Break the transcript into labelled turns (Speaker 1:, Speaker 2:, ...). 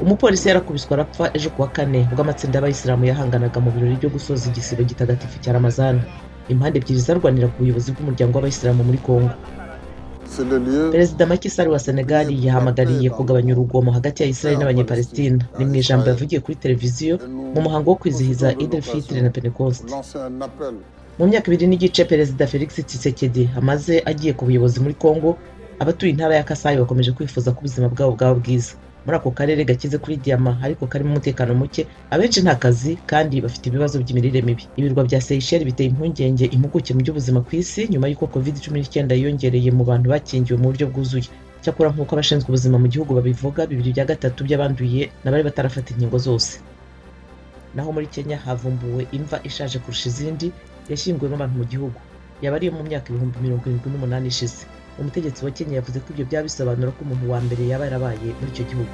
Speaker 1: Umupolisi yarakubiswe arapfa ejo kuwa kane ubwo amatsinda y'Abayisilamu yahanganaga mu birori byo gusoza igisibo gitagatifu cya Ramazani. Impande ebyiri zarwanira ku buyobozi bw'umuryango w'Abayisilamu muri Kongo. Perezida Macky Sall wa Senegal yahamagariye kugabanya urugomo hagati ya Israel n'Abanyepalestina. Ni mu ijambo yavugiye kuri televiziyo mu muhango wo kwizihiza Eid el-Fitr na Pentecoste. Mu myaka 2 n'igice Perezida Felix Tshisekedi amaze agiye ku buyobozi muri Congo, abatuye intara ya Kasayi bakomeje kwifuza ko ubuzima bwabo bwaba bwiza. Muri ako karere gakize kuri diyama ariko karimo umutekano muke, abenshi nta kazi kandi bafite ibibazo by'imirire mibi. Ibirwa bya Seychelles biteye impungenge impuguke mu by'ubuzima ku isi nyuma y'uko COVID-19 yiyongereye mu bantu bakingiwe mu buryo bwuzuye. Cyakora, nk'uko abashinzwe ubuzima mu gihugu babivuga, bibiri bya gatatu by'abanduye n'abari batarafata inkingo zose. Naho muri Kenya havumbuwe imva ishaje kurusha izindi yashyinguwemo abantu mu gihugu, yaba ariyo mu myaka 78,000 ishize. Umutegetsi wa Kenya yavuze ko ibyo byaba bisobanura ko umuntu wa mbere yaba yarabaye muri icyo gihugu.